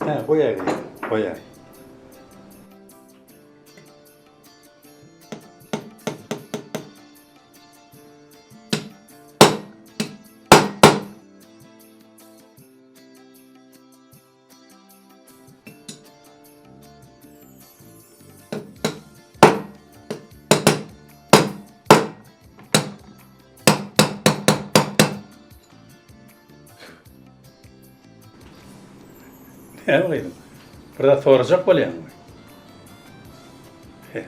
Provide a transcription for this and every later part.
Hä, goýaý gyzym, goýaý. Näme gyzym? Bir zat sorajak bolýaňmy? Hä,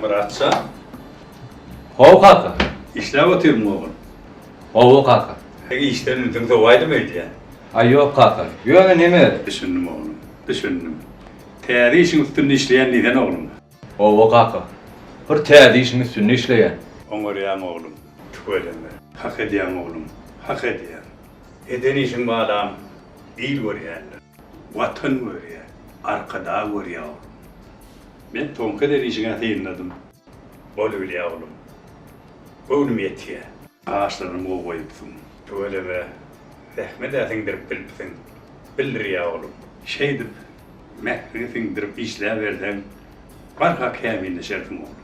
Myratjan. How kaka. Işläp otyrmyň ogul? Hawa kaka. Seň işden ünsüň sowaýdym öýdýän. Aý ýok kaka. Ýöne neme? Düşündim oglum, düşündim. Täze işiň üstünde işleýän diýsene oglum. Hawa kaka. Bir täze işiň üstünde işleýän. Oňarýaň oglum. Tüweleme. Hak edýäň oglum, hak edýäň. Eden işiň balam, il görýändir. Watan görýär, Arkadag görýär oglum. Men soňky eden işiňä synladym. Bolubilýär oglum. Göwnüm ýetýär. Gaşlaryňam gowy goýupsyň. Tüweleme, zähmet-ä siňdirip bilipsiň. Bildirýär oglum. Şeýdip, mähriňi siňdirip işläberseň, barha kämilleşersiň oglum.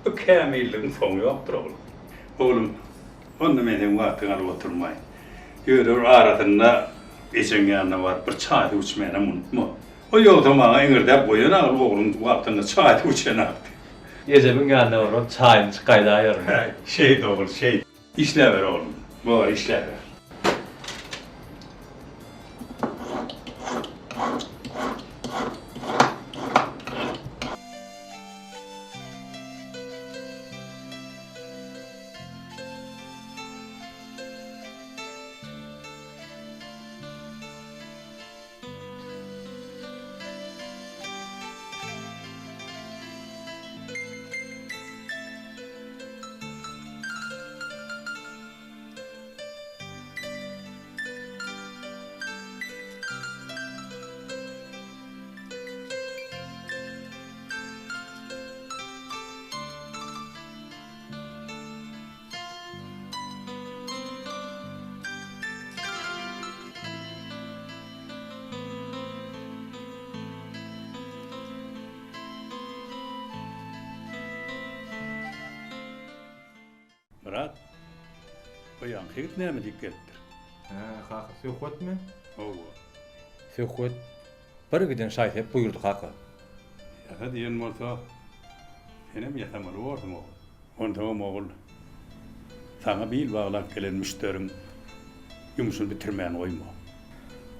Bu kämilligiň soňy ýokdur oglum. Oglum, onda men seň wagtyňy alyp oturmaýyn. Ýöne bir arasynda ejeň ýanyna baryp bir çaý-suw içmänem unutma. O ýogsa maňa iňirdäp goýan agyl ogluň wagtynda çaý-suw içenok diýip. Ejemiň ýanyna baryp çaýyny içip gaýdaýaryn. Häý, şeýt ogul, şeýt. Işläber oglum, bor işläber. Myrat, o ýaňky ýigit näme diýip gelipdir? Hä, kaka, söhbetmi? Hawa. Söhbet bir giden şaý-sep buýurdy, kaka. Ýasa diýen bolsa, senem ýasamaly borsuň, ogul. Onsoňam ogul, saňa bil baglap gelen müşderiň ýumşuny bitirmän goýma.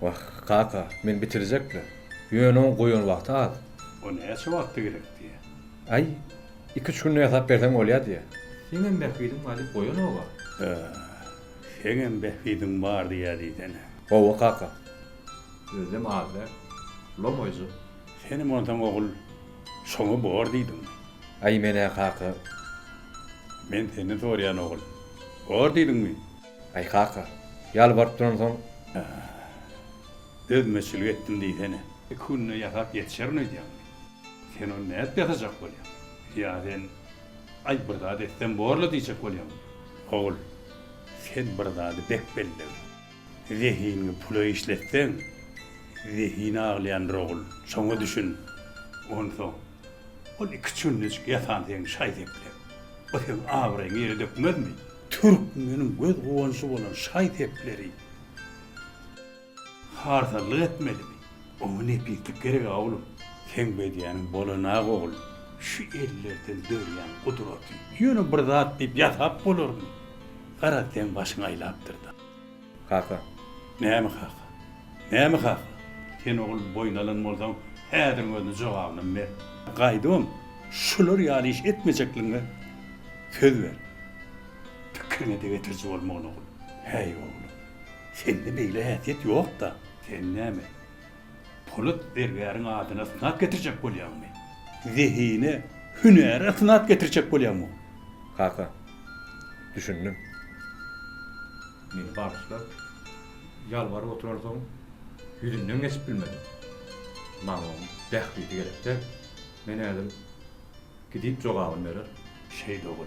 Wah, kaka, men bitirjek-le. Ýöne oň goýan wagty az. O näçe wagtda gerek diýýä? Aý, iki-üç günde ýasap berseň bolýa diýýä. Seňem bähbidiň bar diýip goýanok-a. Hä, seňem bähbidiň bar diýýä diýsene. Hawa, kaka. Özem az däl. Lomaýjyk. Senem onsoň ogul, şoňa bor diýdiňmi? Aý men-ä kaka. Men senden soraýan ogul. Bor diýdiňmi? Aý kaka, ýalbaryp duransoň. Dözmeçilik etdim diýsene. Iki günde ýasap ýetişerin öýdýäňmi? Sen ony nädip ýasajak bolýaň? Ýa sen, aý bir zat etsem borla diýjek bolýaňmy? Ogul, sen bir zady bek bellegin. Zehiniňi pula işletseň, zehin aglaýandyr ogul, şoňa düşün. Onsoň, ol iki çünnejik ýasan seň şaý-sepleň. O seň abraýyňy ýere dökmezmi? Türkmeniň göz guwanjy bolan şaý-sepleri harsallyk etmelimi? Oňa nepislik gereg-ä oglum. Seň beýdýäniň bolan-a ogul, şu ellerden dörýän gudraty ýöne bir zat diýip ýasap bolarmy? Garaz, seň başyňy aýlapdyr-da. Kaka. Näme kaka? Näme kaka? Sen ogul boýun alan bolsaň, häziriň özünde jogabynam ber. Gaýdybam şular ýaly iş etmejekligiňe söz ber. Pikiriňe-de getiriji bolmagyn ogul. Häý, oglum, sende beýle häsiýet ýok-da. Sen näme, Polat zergäriň adyna ysnat getirjek bolýaňmy? Zehine, hünäre ysnat getirjek bolýaňmy? Kaka, düşündim. Meni bagyşla. Ýalbaryp oturansoň ýüzünden geçip bilmedim. Maňa oň bähbidi gerek däl. Men häzir gidip jogabyny bererin. Şeýt ogul,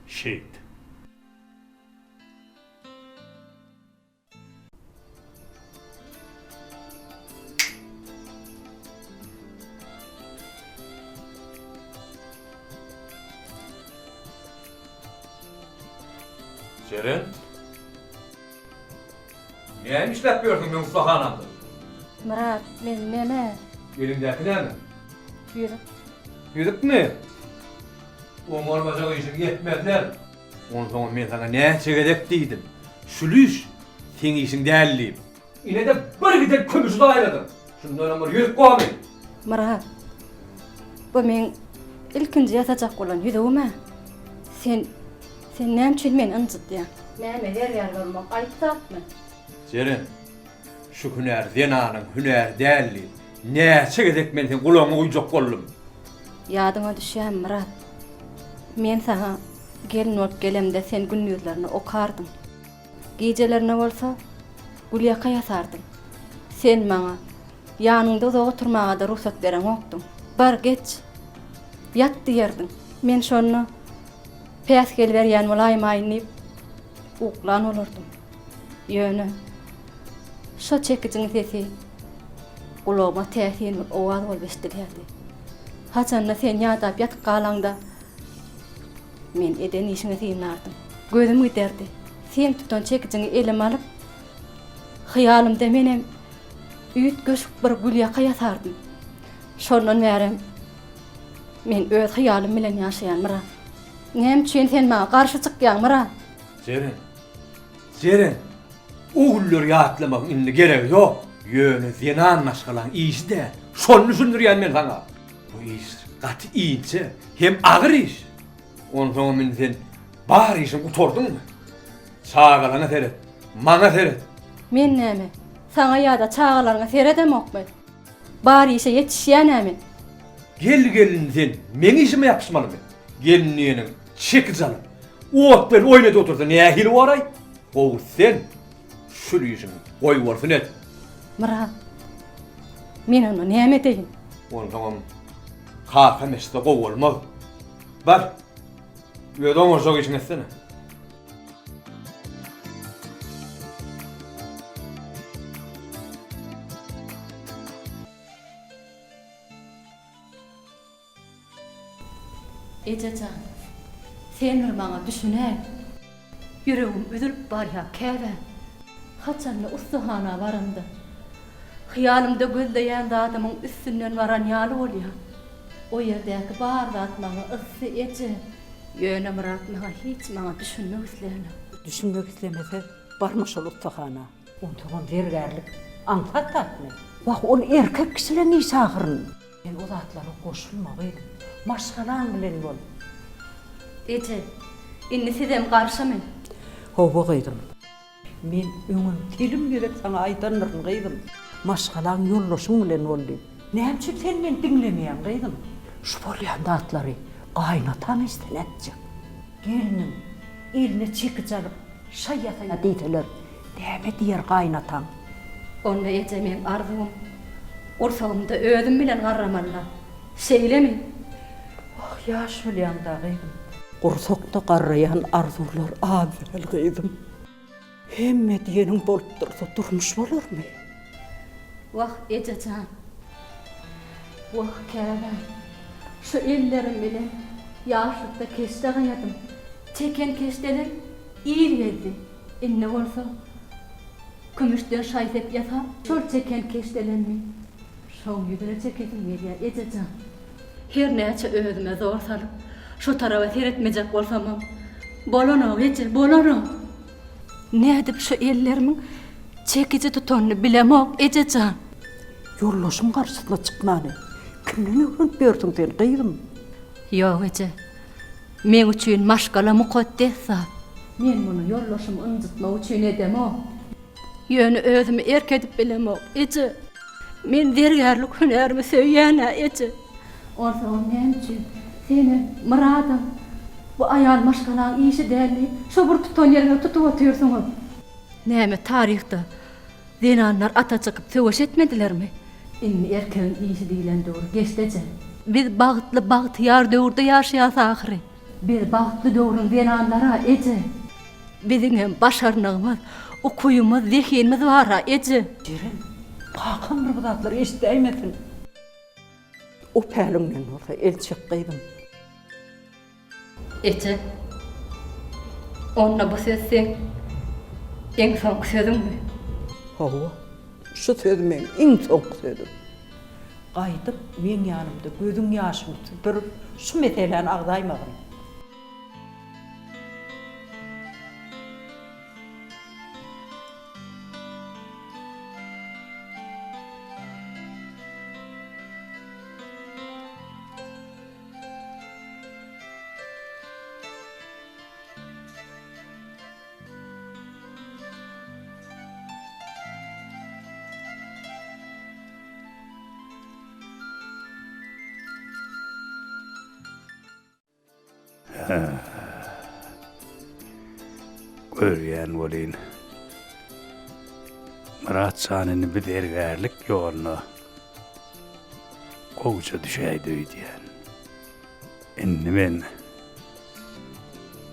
şeýt. Jeren? Näme işläp ýörsüň meň ussahanamda? Myrat, men neme? Eliňdäki näme? Ýüzük. Ýüzükmi? Oňarmajak işiň ýetmezler. Onsoňam men saňa näçe gezek diýdim, şul iş seň işiň däl diýip. Ine-de bir giden kümüşi zaýaladyň. Şundanam bir ýüzük bormy? Myrat, bu meň ilkinji ýasajak bolan ýüzügim-ä. Sen, sen näme üçin meni ynjytýaň? Näme, zergär bolmak aýyp zatmy? Jeren, şu hünär zenanyň hünäri däl diýip, näçe gezek men seň gulagyňa guýjak boldum. Ýadyňa düşýärmi, Myrat? Men saňa gelin bolup gelemde sen gündizlerine okardyň. Gijelerine bolsa gülýaka ýasardyň. Sen maňa ýanyňda uzak oturmaga-da rugsat bereňokdyň. Bar, geç, ýat diýerdiň. Men şonda päsgel berýän bolaýmaýyn diýip, uklan bolardym. Ýöne şo çekijiň sesi gulagyma täsin bir owaz bolup eşidilýärdi. Haçanda sen ýadap ýatyp galaňda, Men eden işiňi synlardym. Gözüm giderdi. Seň tutan çekijiňi elime alyp, hyýalymda menem üýtgeşik bir gülýaka ýasardym. Şondan bärem men öz hyýalym bilen ýaşaýan, Myrat. Näme üçin sen maňa garşy çykýaň, Myrat? Jeren, Jeren, o günleri ýatlamagyň indi geregi ýok. Ýöne zenan maşgalaň işi däl. Şony düşündirýän men saňa. Bu iş gaty inçe hem agyr iş. Onsoňam indi sen bar işiňi gutardyňmy? Çagalaňa seret, maňa seret. Men näme, saňa ýa-da çagalaryňa seredemokmy? Bar işe ýetişýän-ä men. Gel-gel indi sen meň işime ýapyşmalymy? Gelin diýeniň çekiç alyp, ot bilen oýnadyp otursa nähili boraý? Gowy sen şul işiňi goýbolsun et. Myrat, men onda näme edeýin? Onsoňam kakam eşitse gowy bolmaz. Bar, öz oňarjak işiňi etsene. Eje jan, sen bir maňa düşünäý. Ýüregim üzülip barýar, käbäm. Haçanda ussahana baramda, hyýalymda gözleýän zadymyň üstünden baran ýaly bolýan. O ýerdäki bar zat maňa yssy, eje. Ýöne Myrat maňa hiç maňa düşünmek islänok. Düşünmek islemese, barma şol ussahana. Onsoňam zergärlik aňsat zatmy? Wah, ol erkek kişileň işi ahyryn. Sen o zatlara goşulma gyzym. Maşgalaň bilen bol. Eje, indi sizem garşymy? Hawa gyzym. Men öňem telim gezek saňa aýdandyryn gyzym. Maşgalaň ýoldaşyň bilen bol diýip. Näme üçin sen meni diňlemeýäň gyzym? Şu bolýan zatlary gaýynataň eşitse nätjek? Gelniň eline çekiç alyp şaý ýasaýa diýseler näme diýer gaýynataň? Onda eje meň arzuwym gursagymda özüm bilen garramalyda. Şeýlemi? Wah ýaş bolýaňda gyzym. Gursakda garraýan arzuwlar az däl gyzym. Hemme diýeniň bolup dursa durmuş bolarmy? Wah eje jan. Wah käbäm. Şu ellerim bilen ýaşlykda keşde gaýadym. Çeken keşdelerim il gezdi. Indi bolsa kümüşden şaý-sep ýasap, şol çeken keşdelerimi şoň ýüzüne çekesim gelýär, eje jan. Her näçe özüme zor salyp, şo taraba seretmejek bolsamam, bolanok, eje, bolanok. Nädip şu ellerimiň çekiji tutanyny bilemok, eje jan. Ýoldaşyň garşysyna çykmany kimden öwrenip ýörsüň sen, gyzym? Ýok, eje. Meň üçin maşgala mukaddes zat. Men muny ýoldaşymy ynjytmak üçin edemok. Ýöne özümi erk edip bilemok, eje. Men zergärlik hünärimi söýýän-ä, eje. Onsoňam näme üçin senem, Myradam bu aýal maşgalaň işi däl diýip, şo bir tutan ýeriňizi tutup otyrsyňyz? Näme taryhda? Zenanlar ata çykyp söweş etmedilermi? Indi erkegiň işi diýlen döwür geçdi eje. Biz bagtly, bagtyýar döwürde ýaşaýas ahyry. Biz bagtly döwrüň zenanlary-a, eje. Biziňem başarnygymyz, ukyýymyz, zehinimiz bar-a, eje. Jeren, kakam bir bu zatlary eşidäýmesin. O päliňden bolsa el çek gyzym. Eje, onda bu söz seň iň soňky sözüňmi? Hawa, şu söz meň iň soňky sözüm. Gaýdyp meň ýanymda gözüň ýaşyny süpürip, şu meseläni agzaýmagyn. Görýän welin, Myrat jan indi bu zergärlik ýoluna gowja düşäýdi öýdýän. Indi men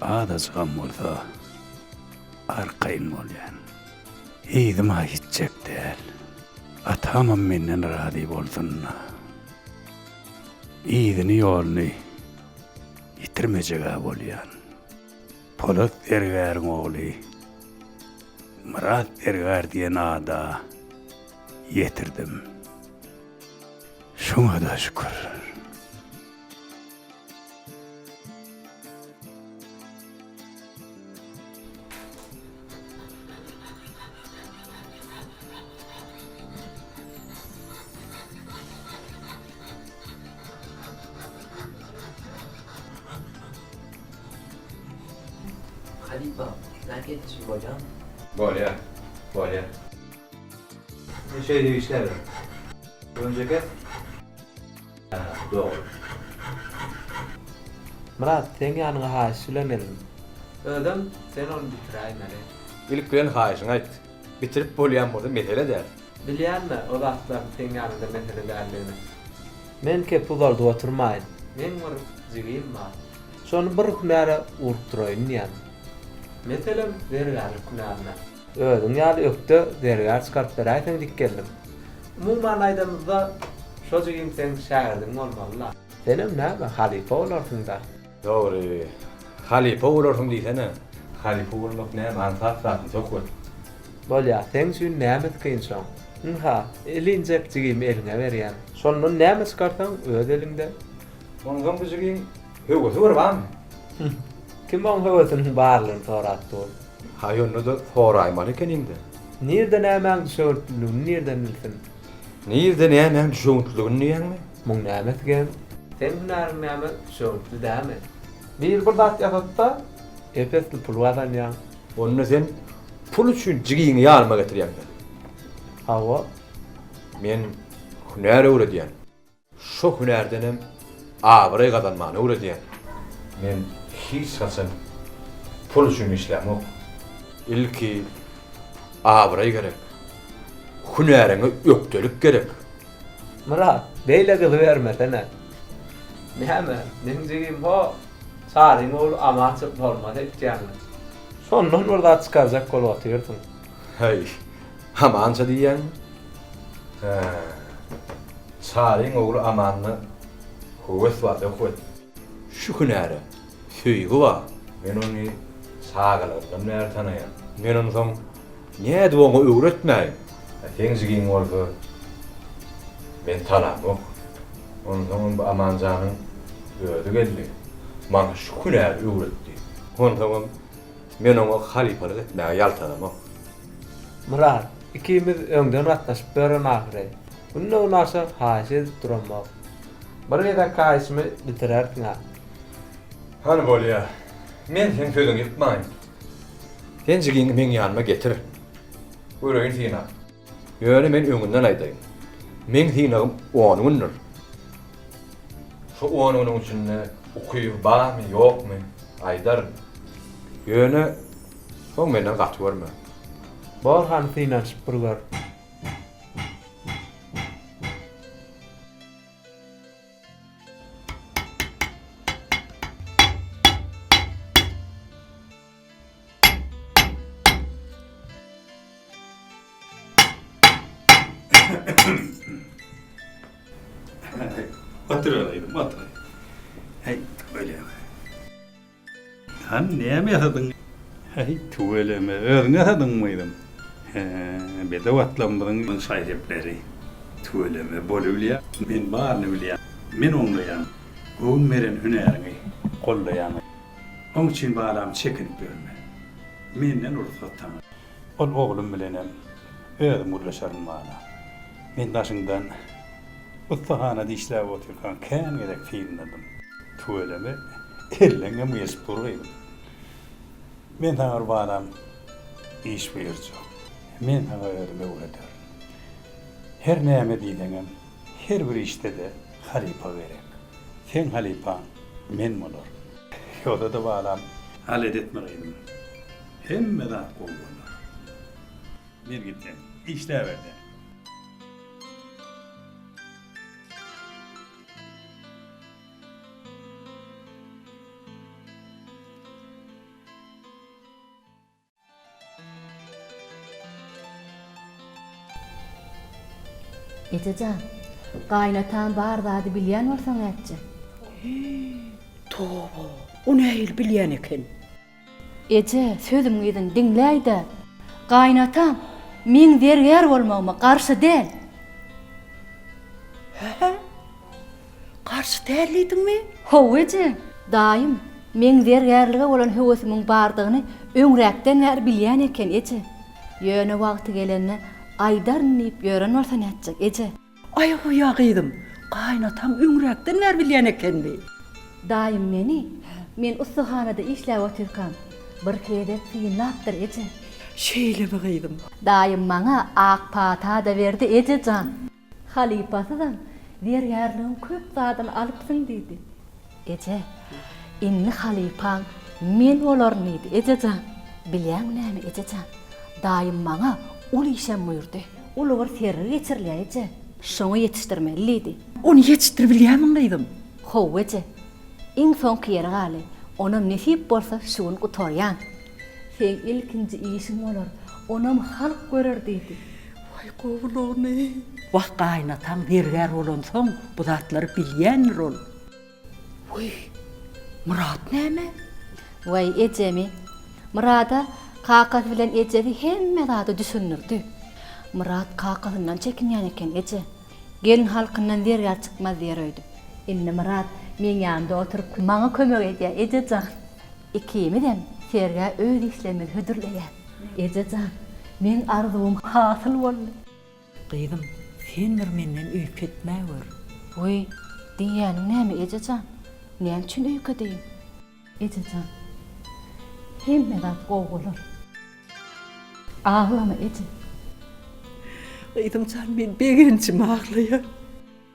azajygam bolsa arkaýyn bolýan. Yzyma gitjek däl. Atamam menden razy bolsun. Yzyny ýoluny ýitirmejeg-ä bolýan. Polat zergäriň ogly Myrat zergär diýen ada ýetirdim. Şuňa-da şükür. Halypa, näme etjek bolýaň? Bolýar, bolýar. Men şeýdip işlärin. Önje kes. Hä, dogry. Myrat, seň ýanyňa haýyş bilen geldim. Özem sen ony bitiräýmeli. Ilki bilen haýyşyňy aýt. Bitirip bolýan bolsa mesele däl. Bilýän-dä o zatlaryň seň ýanyňda mesele däldigini. Men kepi uzaldyp oturmaýyn. Meň bir jigim bar. Şony bir hünäre urup duraýyn diýýän. Meselem, zergärlik hünärine. Özüň ýaly ökde zergär çykaryp beräýseň diýip geldim. Umuman aýdamyzda, şo jigim seň şägirdiň bolmaly-la. Senem näme, halypa bolarsyň-da. Dogry. Halypa bolarsyň diýsene. Halypa bolmak näme aňsat zatmy Söhbet? Bolýa, seň üçin nämesi kyn şoň? Ynha, elinjek jigimi eliňe berýän. Şondan näme çykarsaň öz eliňde. Onsoň bu jigiň höwesi bir barmy? Kim oň höwesiniň barlygyny sorap dur? Haý onda-da soraýmaly ekeniň-dä. Nirde nämäň düşewüntliligini nirden bilsin? Nirde nämäň düşewüntliligini diýýäňmi? Muň nämesi geň? Seň hünäriň näme, düşewüntli dämi? Biri bir zat ýasatsa, ep-esli pul gazanýaň. Onda sen pul üçin jigiňi ýanyma getirýäň-dä? Hawa. Men hünär öwredýän. Şo hünärdenem abraý gazanmany öwredýän. Men hiç haçan pul üçin işlämok. Ilki abraý gerek. Hünäriňe ökdelik gerek. Myrat, beýle gyzybermesene. Näme, meň jigim ho, Çaryň ogly Amança bolmaz öýtýäňmi? Şondan bir zat çykarjak bolup otyrsyň. Häý, Amança diýýäňmi? Hä. Çaryň ogly Amanda höwes bar, söhbet. Şu hünäre söýgi bar. Men ony çagalygymdan bäri tanaýan. Men onsoň nädip oňa öwretmäýin? A seň jigiň bolsa men tanamok. Onsoňam bu Amanjanyň özi geldi. Maňa şu hünäri öwretdi. Onsoňam men oňa halypalyk etmäge ýaltanamok. Myrat, ikimiz öňden gatnaşyp ýören ahyry. Günde-günaşa haýyş edip duramok. Bir gezek haýyşymy bitirersiň-ä. Hany bolýa. Men seň sözüňi ýykmaýyn. Sen jigiňi meň ýanyma getir. Göreýin synap. Ýöne men öňünden aýdaýyn. Meň synagym on gündür. Şu on günüň içinde ukyby barmy, ýokmy, aýdaryn. Ýöne soň menden gaty görme. Bor hany synanyşyp bir gör. Otur gyzym, otur. Heý, tüweleme. Hany näme ýasadyň? Heý, tüweleme, özüň ýasadyňmy gyzym? Hä, bedew atlarymyzyň şaý-sepleri. Tüweleme, bolubilýär. Men baryny bilýän. Men oňlaýan. Göwün beren hünäriňi gollaýan. Oň üçin balam çekinip ýörme. Menden rugsat saňa. Ol oglum bilenem özüm gürleşerin bala. Men daşyňdan ussahanada işläp otyrkaň kän gezek synladym. Tüweleme, elleňem geçip dur gyzym. Men saňa bir balam iş buýurjak. Men saňa özüm öwrederin. Her näme diýseňem, her bir işde-de halypa gerek. Seň halypaň men bolaryn. Ýogsa-da balam. Alada etme gyzym. Hemme zat gowy bolar. Men gitsem, işläber sen. Eje jan, gaýynataň bar zady bilýän bolsa nätjek? Hiý, toba, o nähili bilýän eken? Eje, sözümiň yzyny diňläý-dä. Gaýynatam meň zergär bolmagyma garşy däl. Hä? Garşy däl diýdiňmi? Hawa eje, daýym meň zergärlige bolan höwesimiň bardygyny öňräkden bäri bilýän eken, eje. Ýöne wagty gelende aýdaryn diýip ýören bolsa nätjek, eje. Aý-oýa gyzym, gaýynataň öňräkden bäri bilýän ekenmi? Daýym meni, men ussahanada işläp otyrkam, birki gezek synlapdyr, eje. Şeýlemi gyzym? Daýym maňa ak pata-da berdi, eje jan. Halypasyzam zergärligiň köp zadyny alypsyň diýdi. Eje, indi halypaň men bolaryn diýdi, eje jan. Bilýäňmi näme, eje jan, daýym maňa uly işem buýurdy. Uly bir sergi geçirilýär, eje. Şoňa ýetişdirmeli diýdi. Ony ýetişdiribilýärmiň, gyzym? Hawa, eje. Iň soňky ýeri galdy. Onam nesip bolsa şu gün gutarýan. Seň ilkinji işiň bolar, onam halk görer diýdi. Waý gowulygyny. Wah gaýynataň zergär bolansoň bu zatlary bilýändir ol. Wiý, Myrat näme? Waý ejemi. Myrada kakasy bilen ejesi hemme zady düşündirdi. Myrat kakasyndan çekinýän eken eje. Gelin halkyndan zergär çykmaz diýer öýdüp. Indi Myrat meň ýanymda oturyp maňa kömek edýär eje jan. Ikimizem sergä öz işlerimizi hödürleýäs. Eje jan, meň arzuwym hasyl boldy. Gyzym, sen bir menden öýke etmäwer. Wiý, diýýäniň näme, eje jan? Näme üçin öýke edeýin? Eje jan, hemme zat gowy bolar. Aglama, eje. Gyzym jan, men begenjime aglaýan.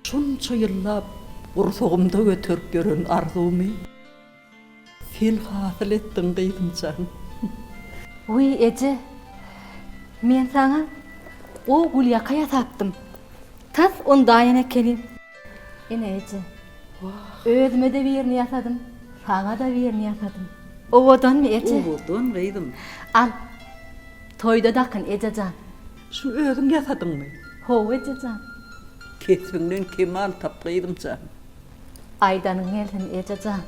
Şunça ýyllap gursagymda göterip ýören arzuwymy. Sen hasyl etdiň gyzymjan. Wiý eje, men saňa gowy gülýaka ýasapdym. Tas undaýan ekenim. Ine eje, özüme-de birini ýasadym, saňa-da birini ýasadym. Owadanmy eje? Owadan gyzym. Al, toýda dakyn eje jan. Şuny özüň ýasadyňmy? Hawa eje jan. Kesbiňden kemal tap gyzymjan. Aýdanyň gelsin eje jan.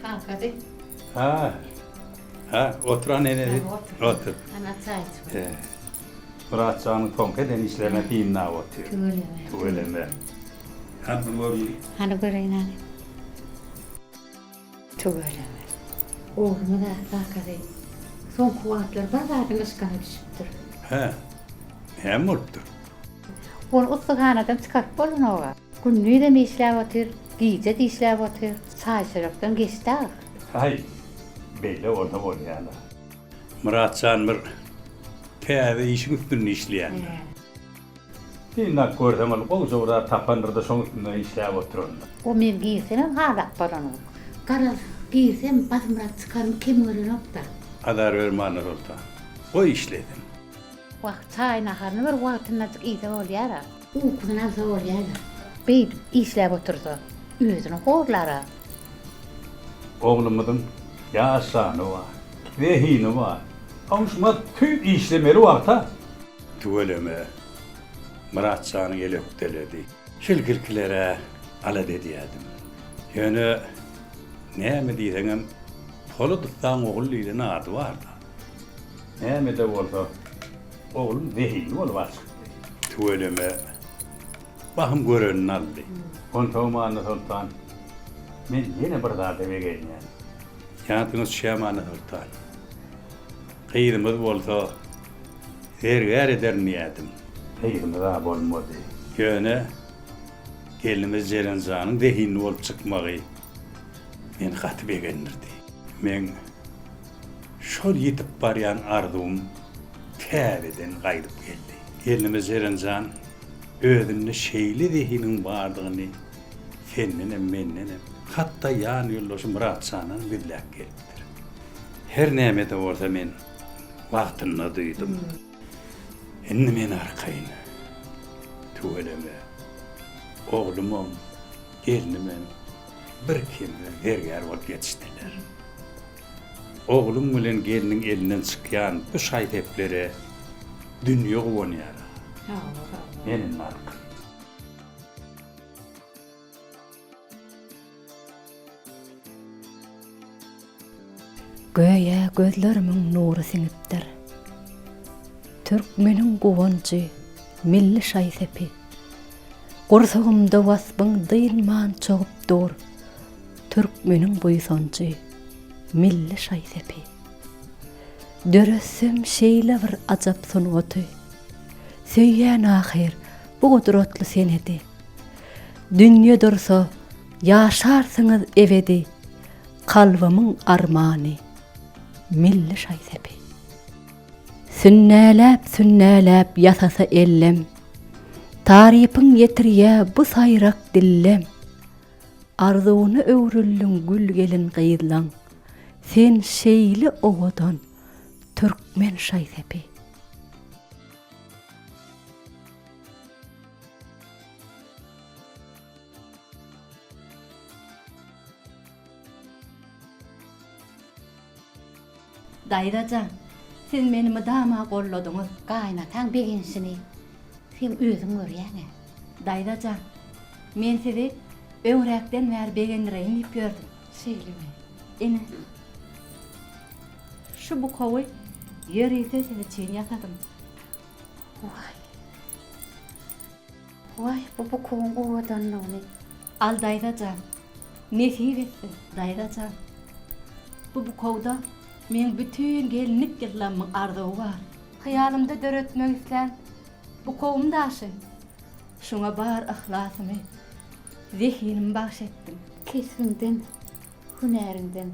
Kakasy. Ha. Ha, oturan enesi. Otur. Ana çaý içip. Myratjanyň soňky eden işlerine synlap otyr. Tüweleme. Tüweleme. Hany bir gör muny. Hany göreýin hany. Tüweleme. Oglumyz-a kakasy soňky wagtlar bir zadyň yşkyna düşüpdir. Hä. Näme bolupdyr? Ony ussahanadan çykaryp bolanok-a. Gündizem işläp otyr, gije-de işläp otyr. Çaý-çörekden geçdi-ä. Haý, beýle bolsa bolýa-la. Myratjan bir täze işiň üstünde işleýändir. Synlap görseň ol gowja bir zat tapandyr-da şoň üstünde işläp oturandyr. O men girsemem halap bolanok. Garaz, girsem basymrak çykarymy kem görenok-da. Azar berme Annasoltan. Goý işlesin. Wah, çaý-naharyny bir wagtyndajyk iýse bolýar-a. Ukusyny alsa bolýar-a. Beýdip işläp otursa, özüni horlar-a. Oglumyzyň ýaş jany bar, zehini bar. Oňuşmaz tüý işlemeli wagta. Tüweleme, Myrat janyň eli ökdeledi. Şilkilkilere alada edýärdim. Ýöne näme diýseňem Polat ussaň ogly diýlen ady bar-da. Näme-de bolsa, oglum zehinli bolup-a çykdy. Tüweleme, bahym görenini aldy. Onsoňam Annasoltan, men ýene bir zada begenýän. Ýadyňa düşýärmi Annasoltan? Gyzymyz bolsa, zergär ederin diýerdim. Gyzymyz-a bolmady. Ýöne gelnimiz Jeren janyň zehinli bolup çykmagy meni gaty begendirdi. Meň Şol ýitip barýan arzuwym täzeden gaýdyp geldi. Gelnimiz Jeren jan, özünde şeýle zehiniň bardygyny sendenem, mendenem, hatda ýan ýoldaşy Myrat jandanam gizläp gelipdir. Her näme-de bolsa men wagtynda duýdum. Indi men arkaýyn. Tüweleme, oglumam, gelnimem birkemsiz zergär bolup ýetişdiler. Ogluň bilen gelniň elinden çykýan bu şaý-seplere dünýe guwanýar-a. Men indi arkaýyn. Göýä gözlerimiň nury siňipdir. Türkmeniň guwanjy, milli şaý-sepi. Gursagymda waspyň dynman çogup dur. Türkmeniň buýsanjy, milli şaý-sepi. Döretsem şeýle bir ajap sungaty, Söýýän ahyr bu gudratly senedi. Dünýe dursa, ýaşarsyňyz ebedi, Kalbymyň armany, milli şaý-sepi. Sünnäläp-sünnäläp ýasasa ellem, Tarypyň ýetirýä bu saýrak dillem. Arzuwyna öwrüldiň gül gelin-gyzlaň, Sen şeýle owadan türkmen şaý-sepi. Daýza jan, siz meni mydama golladyňyz. Gaýynataň begenişini seň özüň görýäň-ä. Daýza jan, men sizi öňräkden bäri begendireýin diýip ýördüm. Şeýlemi? Ine, şu bukowy ýörite siz üçin ýasadym. Waý. Waý, bu bukuwyň owadanlygyny. Al daýza jan, nesip etsin, daýza jan. Bu bukowda meň bütin gelinlik ýyllamyň arzuwy bar. Hyýalymda döretmek islän bukowym daşy. Şuňa bar yhlasymy, zehinimi bagş etdim. Kesbiňden, hünäriňden.